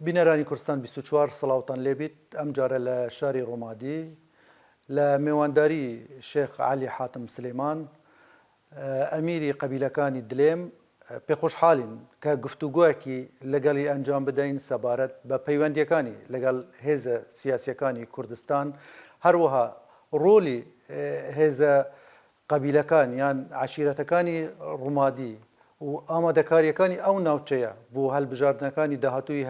بینەرانی کوردستان 24 سڵاوتان لێبیت ئەمجارە لە شاری ڕومادی لە مێوانداری شێخ عەلی حاتم سلێمان ئەمیری قەبیلەکانی دلێم پێخۆشحالین کە گفتوگۆیەکی لەگەڵی ئەنجام بدەین سەبارەت بە پەیوەندیەکانی لەگەڵ هێزە سیاسیەکانی کوردستان هەروەها ڕۆلی هێزە قەبیلەکان یان عەشیرەتەکانی ڕومادی و ئامادەکارییەکانی ئەو ناوچەیە بۆ هەلبژاردنەکانی داهاتووی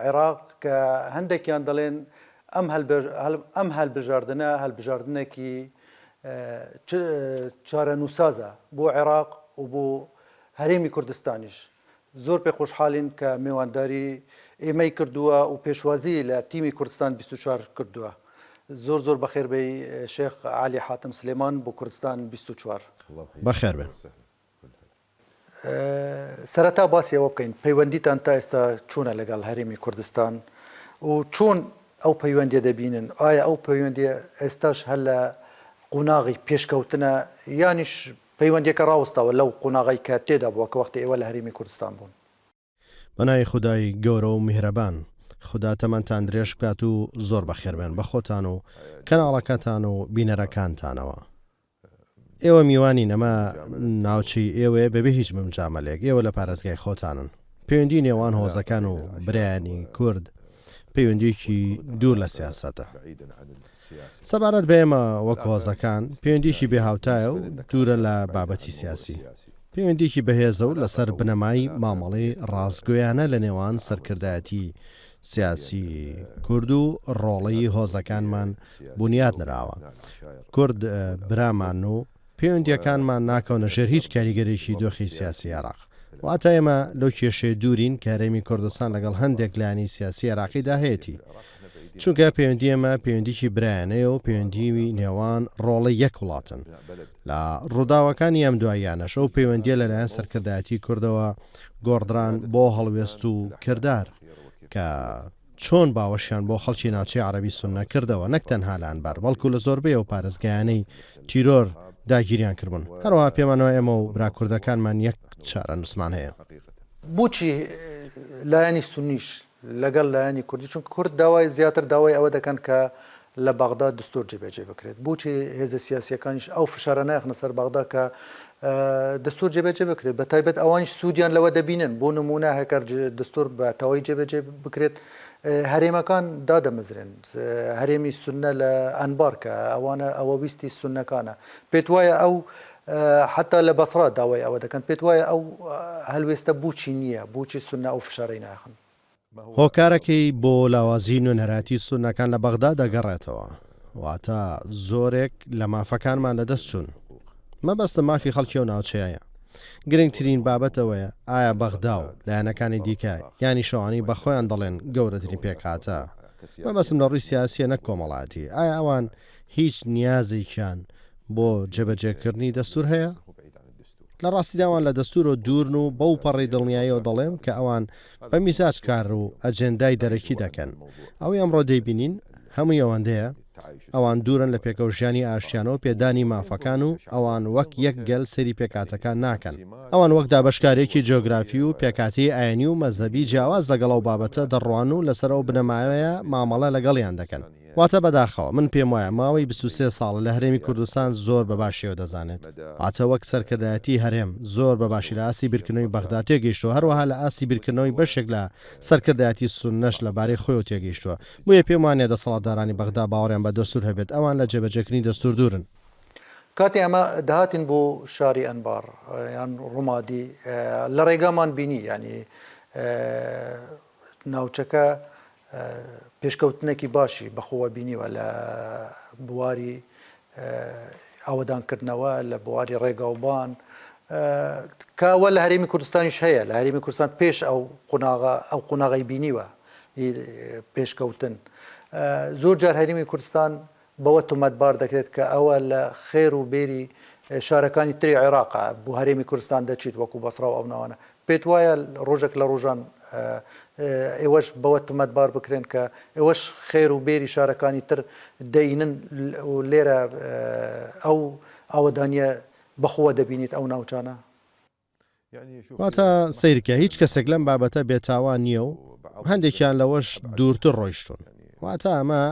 عێراق کە هەندێکیان دەڵێن ئەم هەلبژاردنە هەلبژاردنێکی چارەنووسازە بۆ عێراق و بۆ هەرێمی کوردستانیش. زۆر پێ خۆشحالین کە مێوانداری ئێمەی کردووە و پێشوازی لە تیمی کوردستان 24 کردووە. زۆر زۆر بەخێر بێی شێخ عەلی حاتم سلێمان بۆ کوردستان 24. بەخێر بێن. سەرەتا باسی ئەوە بکەین پەیوەندیتان تا ئێستا چۆنە لەگەڵ هەرێمی کوردستان و چۆن ئەو پەیوەندیە دەبینن؟ ئایا ئەو پەیوەندیە ئێستاش هەر لە قوناغی پێشکەوتنە یانیش پەیوەندیەکە ڕاوەستاوە لەو قۆناغەی کە تێدا بووە کە وەختی ئێوە لە هەرێمی کوردستان بوون. بەناوی خودای گەورە و میهرەبان. خودا تەمەنتان درێژ بکات و زۆر بەخێربێن بە خۆتان و کەناڵەکەتان و بینەرەکانتانەوە. ئێوە میوانین ئەمە ناوچەی ئێوەیە بەبێ هیچ مجامەلەیەک ئێوە لە پارێزگای خۆتانن. پەیوەندی نێوان هۆزەکان و برایانی کورد پەیوەندیەکی دوور لە سیاسەتە. سەبارەت بە ئێمە وەک هۆزەکان، پەیوەندیەکی بێهاوتایە و دوورە لە بابەتی سیاسی. پەیوەندیەکی بەهێزە و لەسەر بنەمای مامەڵەی ڕاستگۆیانە لە نێوان سەرکردایەتی سیاسی کورد و ڕۆڵەی هۆزەکانمان بونیاد نراوە. کورد برامانن و پەیوەندییەکانمان ناکەونە ژێر هیچ کاریگەریی دۆخی سیاسی عێراق. واتە ئێمە لەو کێشەیە دوورین کە هەرێمی کوردستان لەگەڵ هەندێک لایەنی سیاسی عێراقیدا هەیەتی. چونکە پەیوەندی ئێمە پەیوەندیی برایانەیە و پەیوەندیی نێوان ڕۆڵەی یەک وڵاتن. لە ڕووداوەکانی ئەم دواییانەش ئەو پەیوەندییە لەلایەن سەرکردایەتیی کوردەوە گۆڕدران بۆ هەڵوێست و کردار کە چۆن باوەشیان بۆ خەڵکی ناوچەی عەرەبی سوننە کردەوە نەک تەنها لە ئەنبار بەڵکو لە زۆربەی ئەو پارێزگایانەی تیرۆر داگیریان کردبوون. هەروەها پێمان وایە ئێمە و برا کوردەکانمان یەک چارەنووسمان هەیە. بۆچی لایەنی سوننیش لەگەڵ لایەنی کوردی، چونکە کورد داوای زیاتر داوای ئەوە دەکەن کە لە بەغدا دستور جێبەجێ بکرێت، بۆچی هێزە سیاسییەکانیش ئەو فشارە نایخنە سەر بەغدا کە دەستور جێبەجێ بکرێت، بە تایبەت ئەوانیش سوودیان لەوە دەبینن، بۆ نموونە هەکەر دەستور بە تەواوی جێبەجێ بکرێت هەرێمەکان دادەمەزرێن، هەرێمی سوننە لە ئەنبار کە ئەوانە ئەوە ویستی سوننەکانە، پێت وایە ئەو حەتا لە بەسڕا داوای ئەوە دەکەن، پێت وایە ئەو هەلوێستە بۆچی نییە، بۆچی سوننە ئەو فشارەی ناخەن؟ هۆکارەکەی بۆ لاوازیی نوێنەرایەتی سوننەکان لە بەغدا دەگەڕێتەوە، واتە زۆرێک لە مافەکانمان لەدەست چوون. مەبەستم مافی خەڵکی ئەو ناوچەیەیە. گرنگترین بابەت ئەوەیە ئایا بەغدا و لایەنەکانی دیکە یانیش ئەوانەی بە خۆیان دەڵێن گەورەترین پێکهاتە، مەبەستم لە ڕووی سیاسییە نەک کۆمەڵایەتی، ئایا ئەوان هیچ نیازێکیان بۆ جێبەجێکردنی دەستوور هەیە؟ لە ڕاستیدا ئەوان لە دەستوورەوە دوورن و بەو پەڕی دڵنیاییەوە دەڵێم کە ئەوان بە میزاج کار و ئەجێندای دەرەکی دەکەن. ئەوەی ئەمڕۆ دەیبینین هەمووی ئەوەندەیە، ئەوان دوورن لە پێکەوەژیانی ئاشتیانە و پێدانی مافەکان و ئەوان وەک یەک گەل سەیری پێکهاتەکان ناکەن. ئەوان وەک دابەشکارییەکی جیۆگرافی و پێکهاتەی ئایینی و مەزهەبی جیاواز لەگەڵ ئەو بابەتە دەڕوانن و لەسەر ئەو بنەمایە مامەڵە لەگەڵیان دەکەن. واتە بەداخەوە من پێم وایە ماوەی 23 ساڵە لە هەرێمی کوردستان زۆر بە باشیەوە دەزانێت. واتە وەک سەرکردایەتی هەرێم زۆر بە باشی لە ئاستی بیرکردنەوەی بەغدا تێگەیشتووە، هەروەها لە ئاستی بیرکردنەوەی بەشێک لە سەرکردایەتی سوننەش لە بارەی خۆیەوە تێگەیشتووە. بۆیە پێم وانیە دەسەڵاتدارانی بەغدا باوەڕیان بە دەستوور هەبێت، ئەوان لە جێبەجێکردنی دەستوور دوورن. کاتێ ئەمە دەهاتین بۆ شاری ئەنبار یان ڕومادی لە ڕێگامان بینی یانی ناوچەکە پێشکەوتنێکی باشی بەخۆوە بینیوە لە بواری ئاوەدانکردنەوە لە بواری ڕێگاوبان کە ئەوە لە هەرێمی کوردستانیش هەیە لە هەرێمی کوردستان پێش ئەو قۆناغە ئەو قۆناغی بینیوە پێشکەوتن زۆر جار هەرێمی کوردستان بەوە تۆمەتبار دەکرێت کە ئەوە لە خێر و بێری شارەکانی تری عێراقە بۆ هەرێمی کوردستان دەچیت وەکو بەسڕا و ئەو ناوانە. پێت وایە ڕۆژێک لە ڕۆژان ئێوەش بەوە تۆمەتبار بکرێن کە ئێوەش خێر و بێری شارەکانی تر دەینن و لێرە ئەو ئاوەدانییە بەخۆوە دەبینیت ئەو ناوچانە؟ واتە سەیرکە هیچ کەسێک لەم بابەتە بێتاوان نییە و. هەندێکیان لەوەش دوورتر ڕۆیشتوون. واتە ئەمە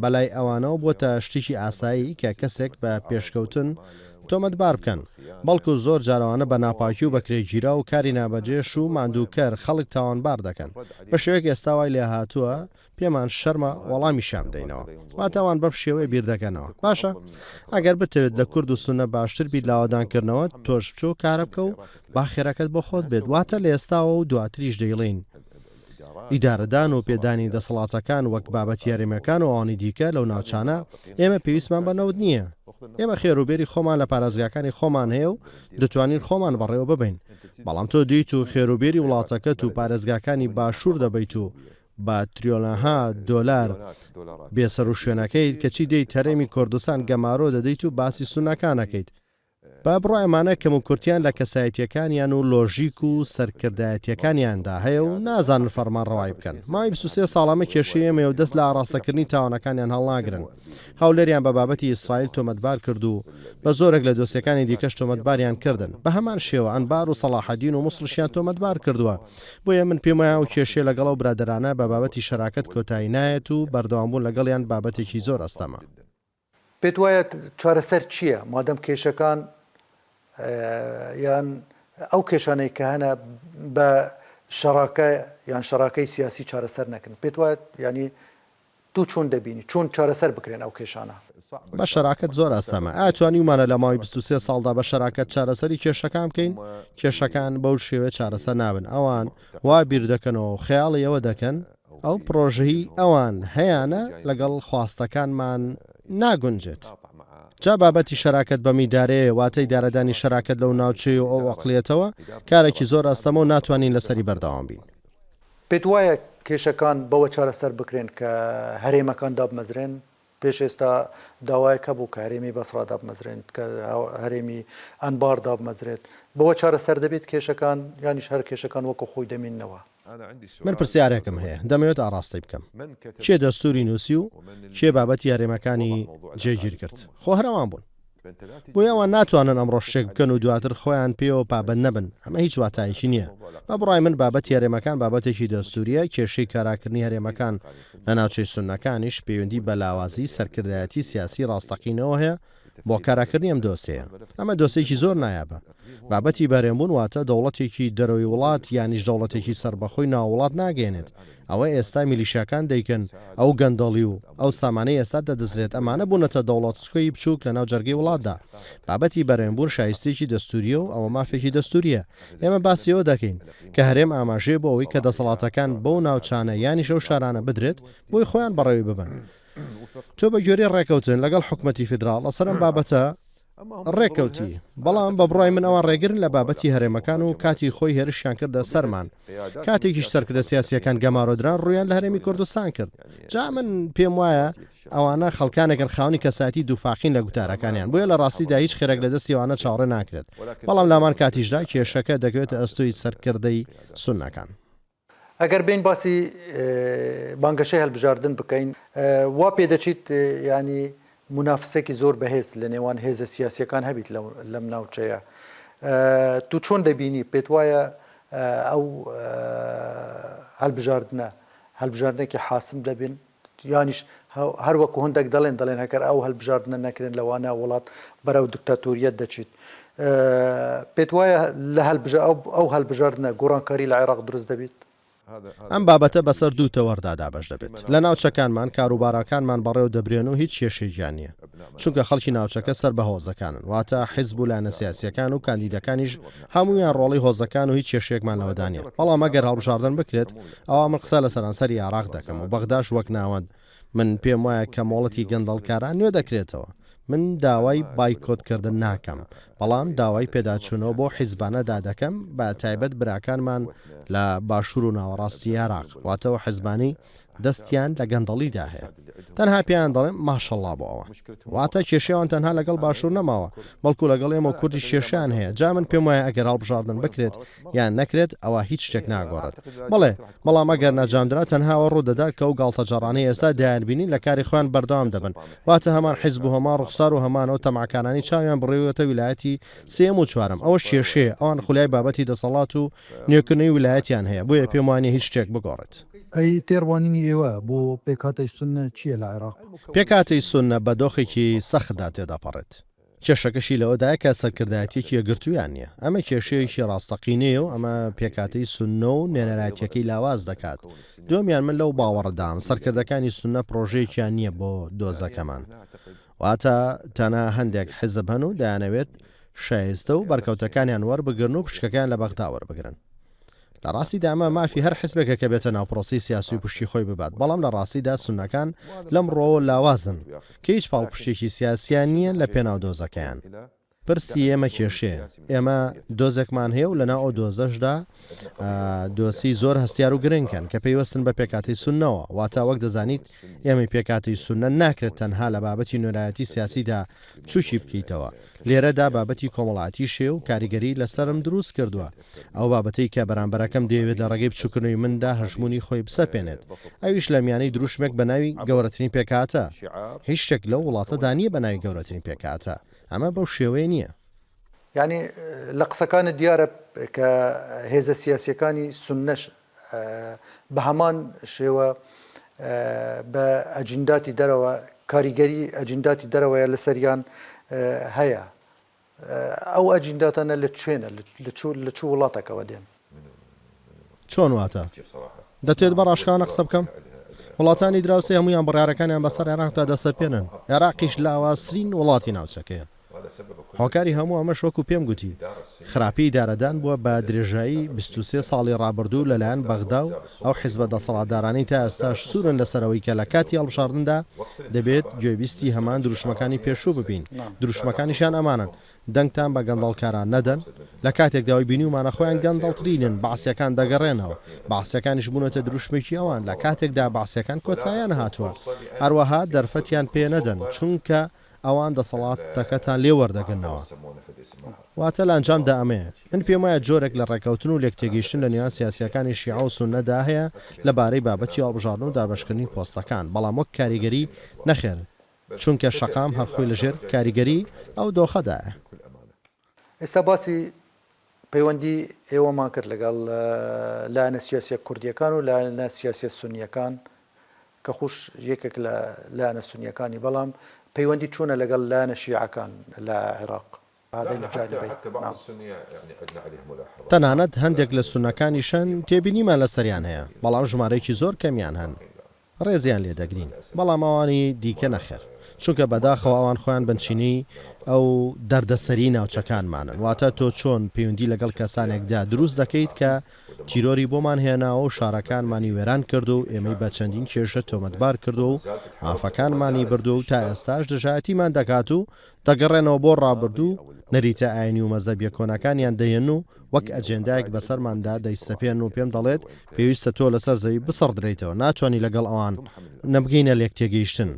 بەلای ئەوانەوە بۆتە شتێکی ئاسایی کە کەسێک بە پێشکەوتن تۆمەتبار بکەن، بەڵکو زۆر جار ئەوانە بە ناپاکی و بەکرێگیراو و کاری نابەجێش و ماندووکەر خەڵک تاوانبار دەکەن، بە شێوەیەک ئێستا وای لێهاتووە پێمان شەرمە وەڵامیشیان بدەینەوە. واتە ئەوان بەم شێوەیە بیردەکەنەوە. باشە ئەگەر بتەوێت لە کورد و سوننە باشتر بیت لە ئاوەدانکردنەوە، تۆش بچۆ کارە بکە و با خێرەکەت بۆ خۆت بێت. واتە لە ئێستاوە و دواتریش دەیڵێین ئیدارەدان و پێدانی دەسەڵاتەکان وەک بابەتی هەرێمیەکان و ئەوانی دیکە لەو ناوچانە، ئێمە پێویستمان بە نەوت نییە. ئێمە خێروبێری خۆمان لە پارێزگاکانی خۆمان هەیە و دەتوانین خۆمان بەڕێوە ببەین. بەڵام تۆ دێیت و خێروبێری وڵاتەکەت و پارێزگاکانی باشوور دەبەیت و بە تریۆنەها دۆلار بێسەروشوێنەکەیت، کەچی دێیت هەرێمی کوردستان گەمارۆ دەدەیت و باسی سوننەکان ئەکەیت. بە بڕوای ئەمانە کەموکورتیان لە کەسایەتیەکانیان و لۆژیک و سەرکردایەتیەکانیاندا هەیە و نازانن فەرمانڕەوایی بکەن. ماوەی 23 ساڵە ئەمە کێشەی ئێمەیە و دەست لە ئاڕاستەکردنی تاوانەکانیان هەڵناگرن. هەولێریان بە بابەتی ئیسرائیل تۆمەتبار کرد و بە زۆرێک لە دۆسیەکانی دیکەش تۆمەتباریان کردن. بە هەمان شێوە ئەنبار و سەڵاحەدین و موسڵیشیان تۆمەتبار کردووە. بۆیە من پێم وایە ئەو کێشەیە لەگەڵ ئەو برادەرانە بە بابەتی شەراکەت کۆتایی نایەت و بەردەوامبوون لەگەڵیان بابەتێکی زۆر ئەستەمە. پێت وایە چارەسەر چییە مادەم کێشەکان یان ئەو کێشانەی کە هەنە بە شەراکە یان شەراکەی سیاسی چارەسەر نەکرن پێت وایە یانی تۆ چۆن دەبینی چۆن چارەسەر بکرێن ئەو کێشانە؟ بە شەراکەت زۆر ئەستەمە. ئایا توانیومانە لە ماوەی 23 ساڵدا بە شەراکەت چارەسەری کێشەکان بکەین؟ کێشەکان بەو شێوەیە چارەسەر نابن. ئەوان وا بیردەکەنەوە و خەیاڵی ئەوە دەکەن، ئەو پڕۆژەی ئەوان هەیانە لەگەڵ خواستەکانمان ناگونجێت. جا بابەتی شەراکەت بەم ئیدارەیە، واتە ئیدارەدانی شەراکەت لەو ناوچەی و ئەو ئەقڵیەتەوە، کارێکی زۆر ئەستەمە و ناتوانین لەسەری بەردەوام بین. پێت وایە کێشەکان بەوە چارەسەر بکرێن کە هەرێمەکان دابمەزرێن؟ پێش ئێستا داوایەک هەبوو کە هەرێمی بەسڕا دابمەزرێنت، کە هەرێمی ئەنبار دابمەزرێت. بەوە چارەسەر دەبێت کێشەکان یانیش هەر کێشەکان وەکو خۆی دەمێننەوە؟ من پرسیارێکم هەیە دەمەوێت ئاڕاستەی بکەم. کێ دەستووری نووسی و کێ بابەتی هەرێمەکانی جێگیر کرد؟ خۆ هەر ئەوان بوون. بۆیە ئەوان ناتوانن ئەمڕۆ شتێک بکەن و دواتر خۆیان پێیەوە پابەند نەبن، ئەمە هیچ واتایەکی نییە. بە بڕوای من بابەتی هەرێمەکان بابەتێکی دەستوورییە، کێشەی کاراکردنی هەرێمەکان لە ناوچەی سوننەکانیش پەیوەندی بە لاوازیی سەرکردایەتی سیاسی ڕاستەقینەوە هەیە بۆ کاراکردنی ئەم دۆسێیە. ئەمە دۆسێیەکی زۆر نایابە. بابەتی بەهەرێمبوون واتە دەوڵەتێکی دەرەوەی وڵات یانیش دەوڵەتێکی سەربەخۆی ناو وڵات ناگەیەنێت. ئەوە ئێستا میلیشیاکان دەیکەن، ئەو گەندەڵی و ئەو سامانەی ئێستا دەدزرێت ئەمانە بوونەتە دەوڵەتچکەی بچووک لەناو جەرگەی وڵاتدا. بابەتی بەرێمبوون شایستەیەکی دەستوورییە و ئەوە مافێکی دەستوورییە. ئێمە باسی ئەوە دەکەین کە هەرێم ئاماژەیە بۆ ئەوەی کە دەسەڵاتەکان بەو ناوچانە یانیش ئەو شارانە بدرێت بۆی خۆیان بەڕێوەی ببەن. تۆ بە گوێرەی ڕێکەوتن لەگەڵ حکومەتی فیدراڵ لەسەر ئەم بابەتە ڕێکەوتی، بەڵام بە بڕوای من ئەوان ڕێگرن لە بابەتی هەرێمەکان و کاتی خۆی هێرشیان کردە سەرمان، کاتێکیش سەرکردە سیاسییەکان گەمارۆدران ڕوویان لە هەرێمی کوردستان کرد. جا من پێم وایە ئەوانە خەڵکانێکن خاوەنی کەسایەتی دووفاقین لە گوتارەکانیان، بۆیە لە ڕاستیدا هیچ خێرێک لە دەستی ئەوانە چاوەڕێ ناکرێت، بەڵام لە هەمان کاتیشدا کێشەکە دەکەوێتە ئەستۆی سەرکردەی سوننەکان. ئەگەر بێین باسی بانگەشەی هەلبژاردن بکەین وا پێدەچیت یانی مونافسێکی زۆر بەهێز لە نێوان هێزە سیاسیەکان هەبیت لەم ناوچەیە تو چۆن دەبینی پێت وایە ئەو هەلبژاردنە هەلبژاردنێکی حاسم دەبن یانیش هەر وەکو هەندێک دەڵێن دەڵێن هەکەر ئەو هەلبژاردنە نەکرێن لەوانە وڵات بەرەو دکتاتۆریەت دەچیت پێت وایە لە هەلبژا ئەو هەلبژاردنە گۆڕانکاری لە عێراق دروست دەبیت؟ ئەم بابەتە بەسەر دوو تەوەردا دابەش دەبێت. لە ناوچەکانمان کاروباراکانمان بەڕێوە دەبرێن و هیچ کێشەیەکیان نییە، چونکە خەڵکی ناوچەکە سەر بە هۆزەکانن، واتە حیزب و لایەنە سیاسییەکان و کاندیدەکانیش هەموویان ڕۆڵەی هۆزەکان و هیچ کێشەیەکمان لەوەدا نییە. بەڵام ئەگەر هەڵبژاردن بکرێت، ئەوا من قسە لە سەرانسەری عێراق دەکەم و بەغداش وەک ناوەند، من پێم وایە کە مۆڵەتی گەندەڵکاران نوێ دەکرێتەوە. من داوای بایکۆتکردن ناکەم، بەڵام داوای پێداچوونەوە بەو حیزبانەدا دەکەم، بە تایبەت براکانمان لە باشوور و ناوەڕاستی عێراق، واتە ئەو حیزبانەی. دەستیان لە گەندەڵیدا هەیە. تەنها پێیان دەڵێم ماشەڵڵا بۆ ئەوان. واتە کێشەی ئەوان تەنها لەگەڵ باشوور نەماوە، بەڵکو لەگەڵ ئێمە و کوردیش کێشەیان هەیە. جا من پێم وایە ئەگەر هەڵبژاردن بکرێت یان نەکرێت ئەوا هیچ شتێک ناگۆڕێت. بەڵێ، بەڵام ئەگەر نەجامدرا تەنها ئەوە ڕوودەدات کە ئەو گاڵتەجاڕانەی ئێستا دەیانبینین لە کاری خۆیان بەردەوام دەبن. واتە هەمان حیزب و هەمان ڕوخسار و هەمان ئەو تەماعکارانەی چاویان بڕیوەتە ویلایەتی سێیەم و چوارەم. ئەوەش کێشەیە، ئەوان خولیای بابەتی دەسەڵات و نوێکردنەوەی ویلایەتیان هەیە، بۆیە پێم وانیە هیچ شتێک بگۆڕێت. ئەی تێڕوانینی ئێوە بۆ پێکهاتەی سوننە چییە لە عێراق؟ پێکهاتەی سوننە بە دۆخێکی سەختدا تێدەپەڕێت. کێشەکەشی لەوەدایە کە سەرکردایەتییەکی یەکگرتوویان نییە. ئەمە کێشەیەکی ڕاستەقینەیە و ئەمە پێکهاتەی سوننە و نوێنەرایەتییەکەی لاواز دەکات. دووەمیان من لەو باوەڕەدام سەرکردەکانی سوننە پڕۆژەیەکیان نییە بۆ دۆزەکەمان. واتە تەنها هەندێک حیزب هەن و دەیانەوێت شایستە و بەرکەوتەکانیان وەربگرن و پشکەکەیان لە بەغدا وەربگرن. لە ڕاستیدا ئەمە مافی هەر حیزبێکە کە بێتە ناو پرۆسەی سیاسی و پشکی خۆی ببات، بەڵام لە ڕاستیدا سوننەکان لەم ڕووەوە لاوازن کە هیچ پاڵپشتێکی سیاسییان نییە لە پێناو دۆزەکەیان. پرسی ئێمە کێشەیە. ئێمە دۆزێکمان هەیە و لەناو ئەو دۆزەشدا دۆسیەی زۆر هەستیار و گرنگ هەن کە پەیوەستن بە پێکهاتەی سوننەوە. واتە وەک دەزانیت ئێمەی پێکهاتەی سوننە ناکرێت تەنها لە بابەتی نوێنەرایەتی سیاسیدا بچووکی بکەیتەوە. لێرەدا بابەتی کۆمەڵایەتیش هەیە و کاریگەری لەسەرم دروست کردووە. ئەو بابەتەی کە بەرامبەرەکەم دەیەوێت لە ڕێگەی بچووکردنەوەی مندا هەژموونی خۆی بسەپێنێت، ئەویش لە میانەی دروشمێک بە ناوی گەورەترین پێکهاتە. هیچ شتێک لەو وڵاتەدا نییە بە ناوی گەورەترین پێکهاتە. ئەمە بەو شێوەیە نییە. یانی لە قسەکانت دیارە کە هێزە سیاسییەکانی سوننەش بە هەمان شێوە بە ئەجینداتی دەرەوە کاریگەری ئەجینداتی دەرەوەیە لەسەریان هەیە. ئەو ئەجینداتانە لە کوێنە؟ لە چ وڵاتەکەوە دێن؟ چۆن واتە؟ دەتەوێت بە ڕاشکاوانە قسە بکەم؟ وڵاتانی دراوسێ هەموویان بڕیارەکانیان بەسەر عێراقدا دەسەپێنن، عێراقیش لاوازترین وڵاتی ناوچەکەیە. هۆکاری هەموو ئەمەش وەکو پێم گوتی، خراپی ئیدارەدان بووە بە درێژایی 23 ساڵی ڕابردوو لەلایەن بەغدا و ئەو حیزبە دەسەڵاتدارانەی تا ئێستاش سوورن لەسەر ئەوەی کە لە کاتی هەڵبژاردندا دەبێت گوێبیستی هەمان دروشمەکانی پێشوو ببین، دروشمەکانیشیان ئەمانەن، دەنگتان بە گەندەڵکاران نەدەن، لە کاتێکدا ئەوەی بینیومانە خۆیان گەندەڵترینن، بەعسیەکان دەگەڕێنەوە، بەعسیەکانیش بوونەتە دروشمێکی ئەوان، لە کاتێکدا بەعسیەکان کۆتاییان هاتووە، هەروەها دەرفەتیان پێ نەدەن، چونکە ئەوان دەسەڵاتەکەتان لێ وەردەگرنەوە. واتە لە ئەنجامدا ئەمەیە. من پێموایە جۆرێک لە ڕێککەوتن و لێکتێگەیشتن لە نێوان سیاسییەکانی شیعە و سوننەدا هەیە لە بارەی بابەتی هەڵبژاردن و دابەشکردنی پۆستەکان، بەڵام وەک کاریگەری نەخێر، چونکە شەقام هەر خۆی لەژێر کاریگەری ئەو دۆخەدایە. ئێستا باسی پەیوەندی ئێوەمان کرد لەگەڵ لایەنە سیاسیە کوردیەکان و لایەنە سیاسیە سونیەکان کە خوش یەکێک لە لایەنە سونیەکانی بەڵام پەیوەندی چۆنە لەگەڵ لایەنە شیعەکان لە عێراق؟ تەنانەت هەندێک لە سوننەکانیش هەن تێبینیمان لەسەریان هەیە، بەڵام ژمارەیەکی زۆر کەمیان هەن ڕێزیان لێ دەگرین، بەڵام ئەوانی دیکە نەخێر، چونکە بەداخەوە ئەوان خۆیان بنچینەی ئەو دەردەسەری ناوچەکانمانن، واتە تۆ چۆن پەیوەندی لەگەڵ کەسانێکدا دروست دەکەیت کە تیرۆری بۆمان هێناوە و شارەکانمانی وێران کردووە و ئێمەی بە چەندین کێشە تۆمەتبار کردووە و مافەکانمانی بردووە و تا ئێستاش دژایەتیمان دەکات و دەگەڕێنەوە بۆ ڕابردوو، نەریتە ئاینی و مەزهەبیە کۆنەکانیان دەهێنن و وەک ئەجێندایەک بەسەرماندا دەیسەپێنن و پێم دەڵێت پێویستە تۆ لەسەر زەوی بسڕدرێیتەوە، ناتوانی لەگەڵ ئەوان نەبگەینە لێکتێگەیشتن،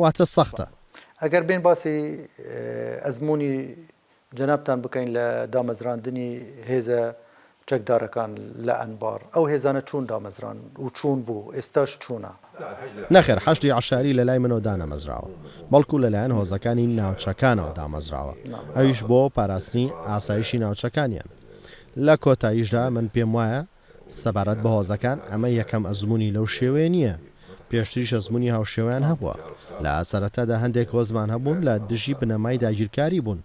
واتە سەختە. ئەگەر بێین باسی ئەزموونی جەنابتان بکەین لە دامەزراندنی هێزە چەکدارەکان لە ئەنبار، ئەو هێزانە چۆن دامەزران و چۆن بوو، ئێستاش چۆنە؟ نەخێر حەشدی عەشایری لەلای منەوە دانەمەزراوە، بەڵکو لەلایەن هۆزەکانی ناوچەکانەوە دامەزراوە، ئەویش بۆ پاراستنی ئاسایشی ناوچەکانیان. لە کۆتاییشدا من پێموایە سەبارەت بە هۆزەکان ئەمە یەکەم ئەزموونی لەو شێوەیە نییە، پێشتریش ئەزموونی هاوشێوەیان هەبووە. لە سەرەتادا هەندێک هۆزمان هەبوون لە دژی بنەمای داگیرکاری بوون،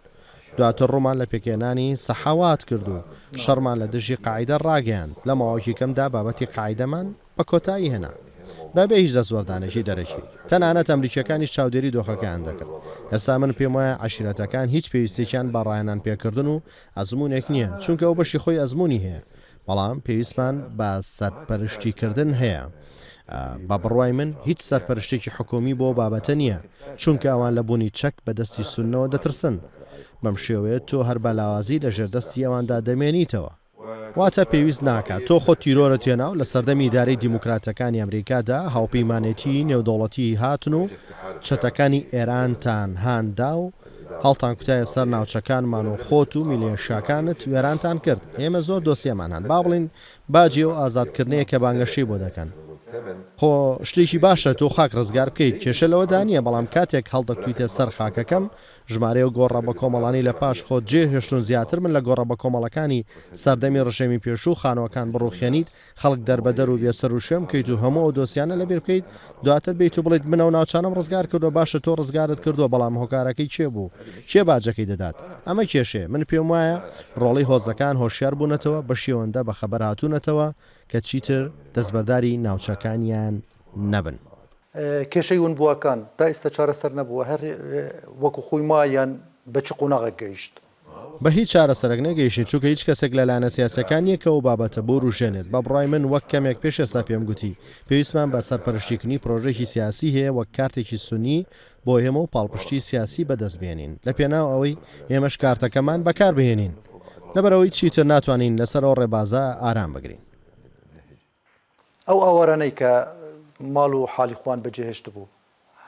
دواتر ڕوومان لە پێکهێنانی سەحەوات کرد و شەڕمان لە دژی قاعیدە ڕاگەیاند، لە ماوەیەکی کەمدا بابەتی قاعیدەمان بە کۆتایی هێنا بەبێ هیچ دەستوەردانێکی دەرەکی، تەنانەت ئەمریکییەکانیش چاودێری دۆخەکەیان دەکرد. ئێستا من پێموایە عەشیرەتەکان هیچ پێویستییەکیان بە ڕاهێنان پێکردن و ئەزموونێک نییە، چونکە ئەو بەشی خۆی ئەزموونی هەیە، بەڵام پێویستمان بە سەرپەرشتیکردن هەیە. بە بڕوای من هیچ سەرپەرشتێکی حکومی بۆ بابەتە نییە، چونکە ئەوان لە بوونی چەک بە دەستی سوننەوە دەترسن. بەم شێوەیە تۆ هەر بە لاوازی لە ژێر دەستی ئەواندا دەمێنیتەوە. واتە پێویست ناکات تۆ خۆت تیرۆرت هێنا و لە سەردەمی ئیدارەی دیموکراتەکانی ئەمریکادا هاوپەیمانێتیی نێودەوڵەتیی هاتن و چەتەکانی ئێرانتان هان دا و هەڵتانکوتایە سەر ناوچەکانمان و خۆت و میلیشیاکانت وێرانتان کرد. ئێمە زۆر دۆسیەمان هەن. با بڵێین باجی ئەو ئازادکردنەیە کە بانگەشەی بۆ دەکەن. خۆ شتێکی باشە تۆ خاک ڕزگار بکەیت، کێشە لەوەدا نییە، بەڵام کاتێک هەڵدەکوتیتە سەر خاکەکەم، ژمارەی ئەو گۆڕە بەکۆمەڵانەی لە پاش خۆت جێ هێشتوون زیاتر من لە گۆڕە بەکۆمەڵەکانی سەردەمی ڕژێمی پێشوو، خانووەکان بڕوخێنیت، خەڵک دەربەدەر و بێسەروشوێن بکەیت و هەموو ئەو دۆسیانە لەبیر بکەیت، دواتر بێیت و بڵێیت من ئەو ناوچانەم ڕزگار کردووە، باشە تۆ ڕزگارت کردووە بەڵام هۆکارەکەی کێ بوو؟ کێ باجەکەی دەدات؟ ئەمە کێشەیە، من پێم وایە ڕۆڵەی هۆزەکان هۆشیار بوونەتەوە، بەشی ئەوەندە بەخەبەر هاتوونەتەوە کە چیتر دەستبەرداری ناوچەکانیان نەبن. کێشەی ونبووەکان تا ئیستا چارەسەر نەبووە، هەر وەکو خۆی ما یان بە چ قۆناغێک گەیشت؟ بە هیچ چارەسەرێک نەگەیشتین، چونکە هیچ کەسێک لە لایەنە سیاسییەکان نییە کە ئەو بابەتە بوروژێنێت. بە بڕوای من وەک کەمێک پێش ئێستا پێم گوتی، پێویستمان بە سەرپەرشتیکردنی پرۆژەیەکی سیاسی هەیە وەک کارتێکی سوننی بۆ ئێمە و پاڵپشتی سیاسی بەدەست بهێنین لە پێناو ئەوەی ئێمەش کارتەکەمان بەکار بهێنین. لەبەرئەوەی چیتر ناتوانین لەسەر ئەو ڕێبازە ئارام بگرین. ئەو ئاوارانەی کە ماڵ و حاڵی خۆیان بەجێهێشتبوو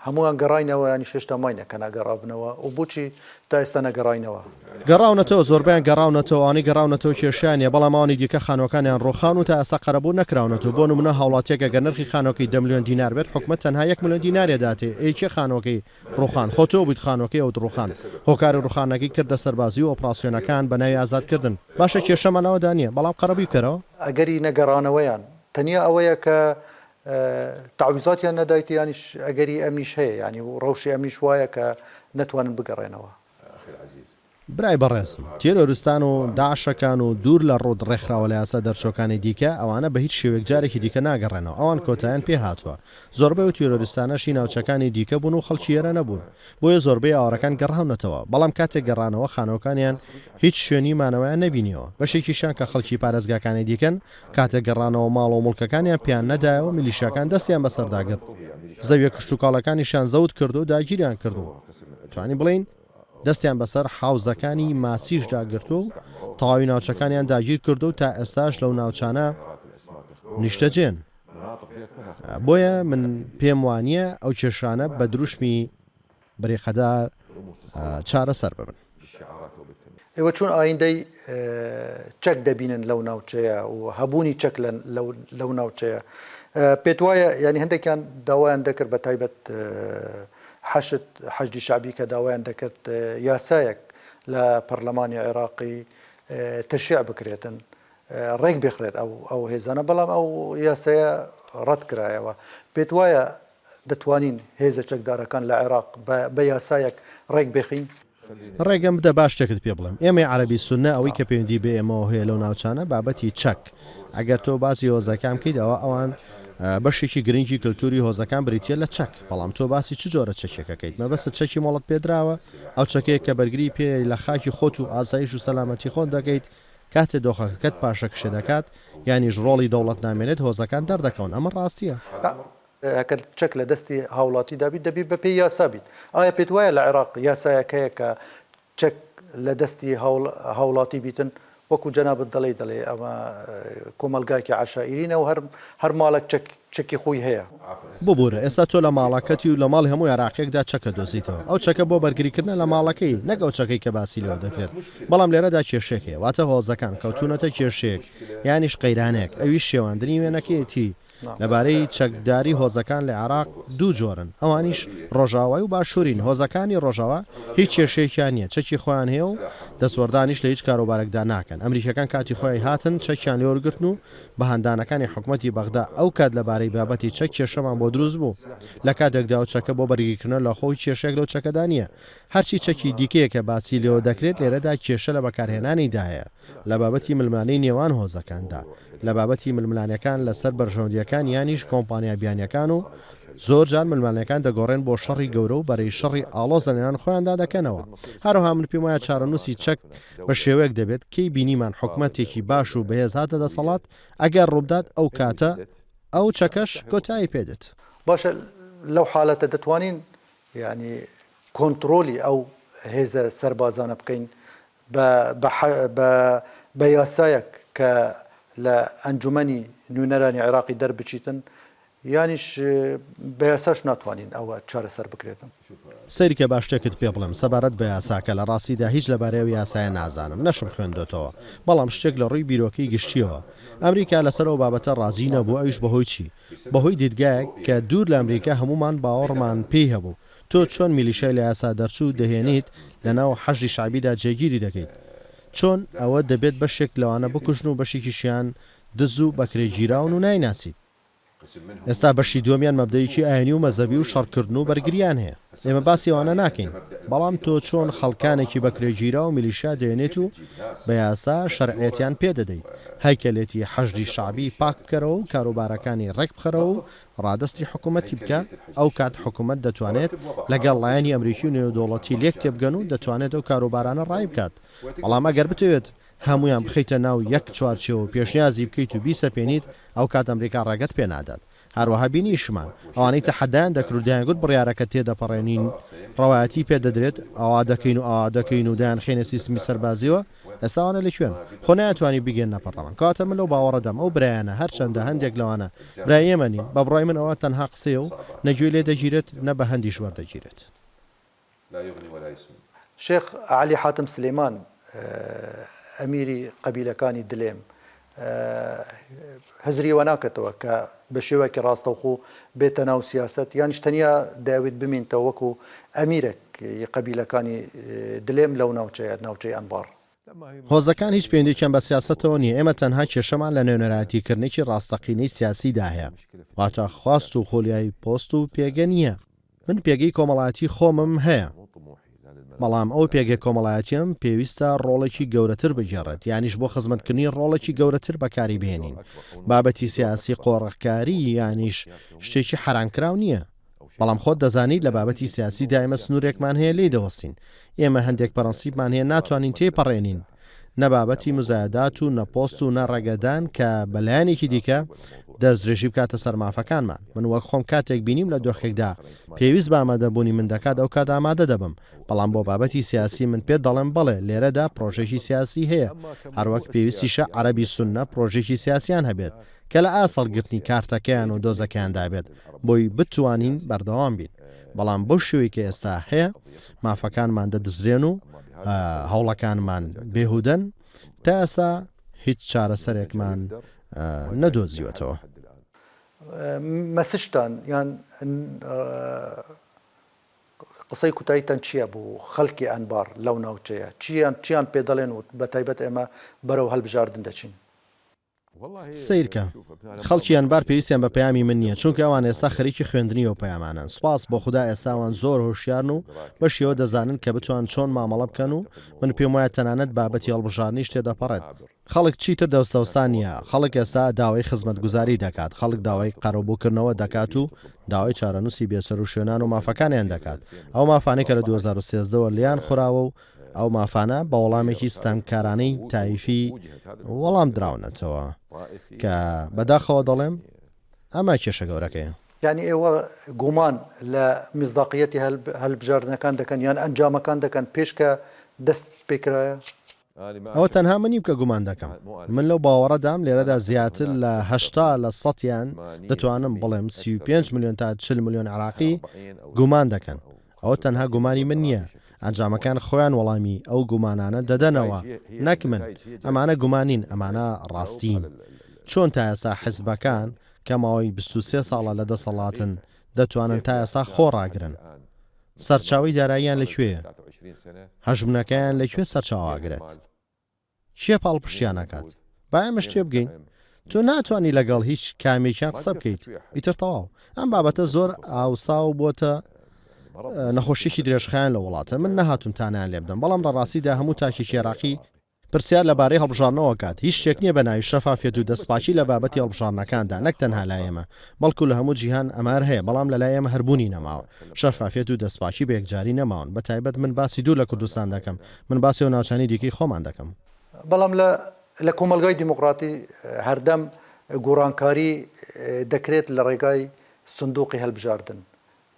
هەموویان گەڕاینەوە یانیش هێشتا ماینە کە نەگەڕابنەوە و بۆچی تا ئێستا نەگەڕاینەوە؟ گەڕاونەتەوە، زۆربەیان گەڕاونەتەوە، ئەوانەی گەڕاونەتەوە کێشەیان نییە، بەڵام ئەوانی دیکە خانووەکانیان ڕووخاون و تا ئێستا قەرەبوو نەکراونەتەوە، بۆ نموونە هاوڵاتییەک ئەگەر نرخی خانووەکەی دە ملیۆن دینار بێت حکومەت تەنها یەک ملیۆن دیناری ئەداتێ، ئەی کێ خانووەکەی ڕووخاند؟ خۆ تۆ بوویت خانووەکەی ئەوت ڕووخاند، هۆکاری ڕووخانەکەی کردە سەربازی و ئۆپراسیۆنەکان بە ناوی ئازادکردن، باشە کێشەمان لەوەدا نییە، بەڵام قەرەبووی بکەرەوە. ئەگەری نەگەڕانەوەیان تەنیا ئەوەیە کە تەعویزاتیان نەدایت یانیش ئەگەری ئەمنیش هەیە یانی ڕەوشی ئەمنیش وایە کە نەتوانن بگەڕێنەوە. برای بەڕێزم، تێرۆرستان و داعشەکان و دوور لە ڕووت ڕێکخراوە لە یاسا دەرچووەکانی دیکە، ئەوانە بە هیچ شێوەیەک جارێکی دیکە ناگەڕێنەوە، ئەوان کۆتایان پێ هاتووە. زۆربەی ئەو تیرۆریستانەش هی ناوچەکانی دیکە بوون و خەڵکی ئێرە نەبوون. بۆیە زۆربەی ئاوارەکان گەڕاونەتەوە، بەڵام کاتێک گەڕانەوە خانووەکانیان هیچ شوێنی مانەوەیان نەبینیەوە. بەشێکیشیان کە خەڵکی پارێزگاکانی دیکەن، کاتێک گەڕانەوە ماڵ و موڵکەکانیان پێیان نەدایەوە، میلیشیاکان دەستیان بەسەردا گرت. زەویە کشتوکاڵەکانیشیان زەوت کرد و داگیریان کرد و توانی بڵێین دەستیان بەسەر حەوزەکانی ماسیشدا گرتووە و تەواوی ناوچەکانیان داگیر کردووە و تا ئێستاش لەو ناوچانە نیشتەجێن. بۆیە من پێم وانییە ئەو کێشانە بە دروشمی بریقەدار چارەسەر ببن. ئێوە چۆن ئایندەی چەک دەبینن لەو ناوچەیە و هەبوونی چەک لەو ناوچەیە؟ پێت وایە یانی هەندێکیان داوایان دەکرد بە تایبەت حەشد حەشدی شەعبی کە داوایان دەکرد یاسایەک لە پەرلەمانی عێراقی تەشریع بکرێتن ڕێک بخرێت ئەو ئەو هێزانە بەڵام ئەو یاسایە ڕەت کرایەوە پێت وایە دەتوانین هێزە چەکدارەکان لە عێراق بە یاسایەک ڕێک بخین؟ ڕێگەم بدە با شتێکت پێ بڵێم، ئێمەی عەرەبی سوننە ئەوەی کە پەیوەندی بە ئێمەوە هەیە لەو ناوچانە بابەتی چەک، ئەگەر تۆ باسی هۆزەکان بکەیت ئەوا ئەوان بەشێکی گرنگی کلتوری هۆزەکان بریتیە لە چەک، بەڵام تۆ باسی چ جۆرە چەکێک ئەکەیت؟ مەبەستت چەکی مۆڵەت پێدراوە؟ ئەو چەکەیە کە بەرگری پێ لە خاکی خۆت و ئاسایش و سەلامەتی خۆت دەکەیت، کاتێ دۆخەکەکەت پاشەکشێ دەکات یانیش ڕۆڵی دەوڵەت نامێنێت هۆزەکان دەردەکەون، ئەمە ڕاستیە. ئەگەر چەک لە دەستی هاوڵاتیدا بیت دەبی بە پێی یاسا بیت. ئایا پێت وایە لە عێراق یاسایەک هەیە کە چەک لە دەستی هاوڵاتی بیتن؟ وەکو جەنابت دەڵێی دەڵێ ئەمە کۆمەڵگایەکی عەشائیرینە و هەر هەر ماڵێک چەک چەکی خۆی هەیە. ببورە ئێستا تۆ لە ماڵەکەتی و لە ماڵی هەموو عێراقیەکدا چەک ئەدۆزیتەوە ئەو چەکە بۆ بەرگریکردنە لە ماڵەکەی نەک ئەو چەکەی کە باسی لێوە دەکرێت بەڵام لێرەدا کێشەیەک هەیە واتە هۆزەکان کەوتونەتە کێشەیەک یانیش قەیرانێک ئەویش شێواندنی وێنەکەیەتی لەبارەی چەکداری هۆزەکان لە عێراق دوو جۆرن، ئەوانیش ڕۆژاوای و باشوورین، هۆزەکانی ڕۆژاوا هیچ کێشەیەکیان نییە، چەکی خۆیان هەیە و دەستوەردانیش لە هیچ کاروبارێکدا ناکەن، ئەمریکییەکان کاتی خۆی هاتن چەکیان لێوەرگرتن و بە هاندانەکانی حکومەتی بەغدا ئەو کات لەبارەی بابەتی چەک کێشەمان بۆ دروست بوو، لە کاتێکدا ئەو چەکە بۆ بەرگریکردنە لە خۆ هیچ کێشەیەک لەو چەکەدا نییە، هەرچی چەکی دیکەیە کە باسی لێوە دەکرێت لێرەدا کێشە لە بەکارهێنانیدا هەیە. لە بابەتی ململانێی نێوان هۆزەکاندا، لە بابەتی ململانێکان لەسەر بەرژەوەندییەکان یانیش کۆمپانیا بیانییەکان و زۆر جار ململانێکان دەگۆڕێن بۆ شەڕی گەورە و بەرەی شەڕی ئاڵۆز لە نێوان خۆیاندا دەکەنەوە. هەروەها من پێم وایە چارەنووسی چەک بە شێوەیەک دەبێت کەی بینیمان حکومەتێکی باش و بەهێز هاتە دەسەڵات ئەگەر ڕووبدات ئەو کاتە ئەو چەکەش کۆتایی پێدێت. باشە لەو حالەتە دەتوانین یانی کۆنتڕۆلی ئەو هێزە سەربازانە بکەین بە بە بە یاسایەک. کە لە ئەنجومەنی نوێنەرانی عێراقی دەربچیتن یانیش بە یاساش ناتوانین ئەوە چارەسەر بکرێتن. سەیرکە با شتێکت پێ بڵێم سەبارەت بە یاساکە، لە ڕاستیدا هیچ لەبارەی ئەو یاسایە نازانم، نەشم خوێندۆتەوە، بەڵام شتێک لە ڕووی بیرۆکەی گشتییەوە، ئەمریکا لەسەر ئەو بابەتە ڕازی نەبوو، ئەویش بەهۆی چی؟ بەهۆی دیدگایەک کە دوور لە ئەمریکا هەموومان باوەڕمان پێی هەبوو، تۆ چۆن میلیشای لە یاسا دەرچوو دەهێنیت لەناو حەشدی شەعبیدا جێگیری دەکەیت؟ چۆن ئەوە دەبێت بەشێک لەوانە بکوژن و بەشێکیشیان دز و بەکرێگیراون و نایناسیت؟ ئێستا بەشی دووەمیان مەبدەئێکی ئاینی و مەزهەبی و شەڕکردن و بەرگرییان هەیە. ئێمە باسی ئەوانە ناکەین. بەڵام تۆ چۆن خەڵکانێکی بەکرێگیراو و میلیشیا دەهێنیت و بە یاسا شەرعیەتیان پێ دەدەیت؟ هەیکەلێتی حەشدی شەعبی پاک بکەرەوە و کاروبارەکانی ڕێک بخەرەوە و ڕادەستی حکومەتی بکە، ئەوکات حکومەت دەتوانێت لەگەڵ لایەنی ئەمریکی و نێودەوڵەتی لێک تێبگەن و دەتوانێت ئەو کاروبارانە ڕایی بکات. بەڵام ئەگەر بتەوێت هەموویان بخەیتە ناو یەک چوارچێوە و پێشنیازی بکەیت و بیسەپێنیت، ئەوکات ئەمریکا ڕێگەت پێ نادات. هەروەها بینیشمان، ئەوانەی تەحەدایان دەکرد و دەیانگوت بڕیارەکە تێدەپەڕێنین، ڕەوایەتی پێ دەدرێت، ئاوا دەکەین و ئاوا دەکەین و دەیانخەینە سیستمی سەربازییەوە، ئێستا ئەوانە لە کوێن؟ خۆ نەیانتوانی بگەنە پەڕلەمان. کەواتە من لەو باوەڕەدام ئەو برایانە، هەرچەندە هەندێک لەوانە برای ئێمە نین، بە بڕوای من ئەوە تەنها قسەیە و نە گوێی لێ دەگیرێت، نە بە هەندیش وەردەگیرێت. شێخ عەلی حاتم سلێمان ئەمیری قەبیلەکانی دلێم هزری ئەوە ناکەتەوە کە بە شێوەیەکی ڕاستەوخۆ بێتە ناو سیاسەت یانیش تەنیا دەیەوێت بمینتەوە وەکو ئەمیرێک ی قەبیلەکانی دلێم لەو ناوچەیە، ناوچەی ئەنباڕ. هۆزەکان هیچ پەیوەندیەکیان بە سیاسەتەوە نییە، ئێمە تەنها کێشەمان لە نوێنەرایەتیکردنێکی ڕاستەقینەی سیاسیدا هەیە، واتە خواست و خولیای پۆست و پێگە نییە. من پێگەی کۆمەڵایەتی خۆمم هەیە، بەڵام ئەو پێگە کۆمەڵایەتیەم پێویستە ڕۆڵێکی گەورەتر بگێڕێت، یانیش بۆ خزمەتکردنی ڕۆڵێکی گەورەتر بەکاری بهێنین. بابەتی سیاسی قۆرخکاری یانیش شتێکی حەرامکراو نییە، بەڵام خۆت دەزانیت لە بابەتی سیاسیدا ئێمە سنوورێکمان هەیە لێی دەوەستین. ئێمە هەندێک پەرەنسیپمان هەیە ناتوانین تێیپەڕێنین. نە بابەتی موزایەدات و نە پۆست و نە ڕێگەدان کە بە لایەنێکی دیکە دەستدرێژی بکاتە سەر مافەکانمان. من وەک خۆم کاتێک بینیم لە دۆخێکدا پێویست بە ئامادەبوونی من دەکات ئەوکات ئامادە دەبم، بەڵام بۆ بابەتی سیاسی من پێت دەڵێم بەڵێ لێرەدا پرۆژەیەکی سیاسی هەیە هەروەک پێویستیشە عەرەبی سوننە پرۆژەیەکی سیاسیان هەبێت کە لە ئاست هەڵگرتنی کارتەکەیان و دۆزەکەیاندا بێت بۆی بتوانین بەردەوام بین. بەڵام بەو شێوەی کە ئێستا هەیە مافەکانمان دەدزرێن و هەوڵەکانمان بێهودەن، تا ئێستا هیچ چارەسەرێکمان نەدۆزیوەتەوە. مەسجتان یان قسەی کوتاییتان چییە بۆ خەڵکی ئەنبار لەو ناوچەیە؟ چیان چیان پێ دەڵێن و بەتایبەت ئێمە بەرەو هەڵبژاردن دەچین؟ سەیرکە، خەڵکی ئەنبار پێویستیان بە پەیامی من نییە، چونکە ئەوان ئێستا خەریکی خوێندنی ئەو پەیامانەن. سوپاس بۆ خودا ئێستا ئەوان زۆر هۆشیارن و بەشی ئەوە دەزانن کە بتوان چۆن مامەڵە بکەن و من پێموایە تەنانەت بابەتی هەڵبژاردنیش تێدەپەڕێت. خەڵک چیتر دەستەوەستان نییە، خەڵک ئێستا داوای خزمەتگوزاری دەکات، خەڵک داوای قەرەبووکردنەوە دەکات و داوای چارەنووسی بێسەروشوێنان و مافەکانیان دەکات، ئەو مافانەی کە لە 2013 وە لێیان خوراوە و ئەو مافانە بە وەڵامێکی ستەمکارانەی تایفی وەڵام دراونەتەوە کە بەداخەوە دەڵێم ئەمە کێشە گەورەکەیە. یانی ئێوە گومان لە میسداقیەتی هەلبژاردنەکان دەکەن یان ئەنجامەکان دەکەن پێش کە دەست پێکرایە؟ ئەوە تەنها من نیم کە گومان دەکەم. من لەو باوەڕەدام لێرەدا زیاتر لە 80 لە سەتیان دەتوانم بڵێم 35 ملیۆن تا 40 ملیۆن عێراقی گومان دەکەن. ئەوە تەنها گومانی من نییە، ئەنجامەکان خۆیان وەڵامی ئەو گومانانە دەدەنەوە نەک من، ئەمانە گومان نین ئەمانە ڕاستین. چۆن تا ئێستا حزبەکان کە ماوەی 23 ساڵە لە دەسەڵاتن دەتوانن تا ئێستا خۆ ڕاگرن؟ سەرچاوەی داراییان لە کوێیە؟ هەژمونەکەیان لە کوێ سەرچاوە ئەگرێت؟ کێ پاڵپشتیان ئەکات؟ با ئێمەش تێبگەین تۆ ناتوانی لەگەڵ هیچ کامێکیان قسە بکەیت ئیتر تەواو ئەم بابەتە زۆر ئاوسا و بۆتە نەخۆشیێکی درێژخایەن لە وڵاتە من نەهاتوم تانیان لێ بدەم بەڵام لە ڕاستیدا هەموو تاکێکی عێراقی پرسیار لەبارەی هەڵبژاردنەوە کات هیچ شتێک نییە بە ناوی شەفافیەت و دەستپاکی لە بابەتی هەڵبژاردنەکاندا نەک تەنها لای ئێمە بەڵکو لە هەموو جیهان ئەمە هەر هەیە بەڵام لەلای ئێمە هەر بوونی نەماوە شەفافیەت و دەستپاکی بە یەکجاری نەماون بە تایبەت من باسی دوور لە کوردستان دەکەم من باسی ئەو ناوچانەی دیکەی خۆمان دەکەم. بەڵام لە لە کۆمەڵگای دیموکراتی هەردەم گۆڕانکاری دەکرێت لە ڕێگای سندوقی هەلبژاردن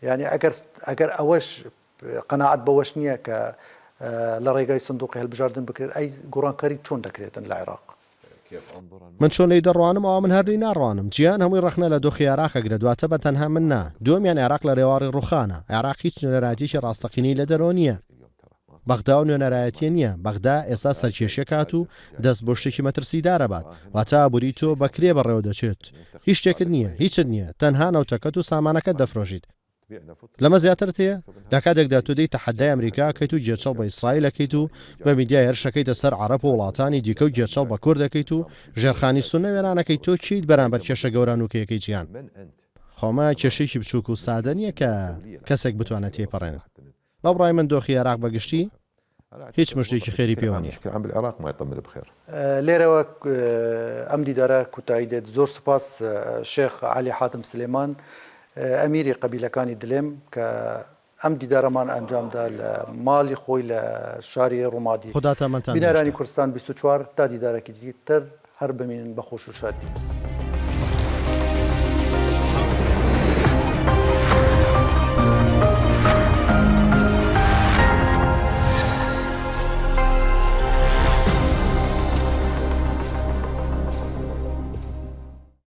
یانی ئەگەر ئەگەر ئەوەش قەناعەت بەوەش نییە کە لە ڕێگای سندوقی هەلبژاردن بکرێت ئەی گۆڕانکاری چۆن دەکرێتن لە عێراق؟ من چۆن لێی دەڕوانم ئەوا من هەر لێی ناڕوانم. جیهان هەمووی ڕەخنە لە دۆخی عێراق ئەگرێت واتە بە تەنها من نا. دووەمیان عێراق لە رێواڕی ڕووخانە. عێراق هیچ نوێنەرایەتیەکی ڕاستەقینەی لە دەرەوە نییە. بەغدا ئەو نوێنەرایەتیە نییە. بەغدا ئێستا سەرکێشیەکات و دەست بۆ شتێکی مەترسیدار ئەبات. واتە ئابووری تۆ بە کرێ بەڕێوە دەچێت. هیچ شتێکت نییە. هیچت نییە. تەنها نەوتەکەت و سامانەکەت دەفرۆشیت. لەمە زیاترت هەیە؟ لە کاتێکدا تۆ دێی تەحەدای ئەمریکا ئەکەیت و گێچەڵ بە ئیسرائیل ئەکەیت و بە میدیا هێرش ئەکەیتە سەر عەڕەب و وڵاتانی دیکە و گێچەڵ بە کورد ئەکەیت و ژێرخانی سوننە وێران ئەکەیت تۆ کێیت بەرامبەر کێشە گەورە نوکەیەکەی جیهان؟ خۆ ئەمە کێشەیەکی بچووک و سادە نییە کە کەسێک بتوانێت تێیپەڕێنێت. بە بڕوای من دۆخی عێراق بە گشتی هیچ مژدەیەکی خێری پێوە نییە. لێرەوە ئەم دیدارە کوتایی دێت. زۆر سوپاس شێخ عەلی حاتم سلێمان ئەمیری قەبیلەکانی دلێم کە ئەم دیدارەمان ئەنجامدا لە ماڵی خۆی لە شاری ڕومادی. خودا تەمەنتان درێژ بینەرانی کات. کوردستان 24 تا دیدارێکی تر هەر بمینن بە خۆش و شادی.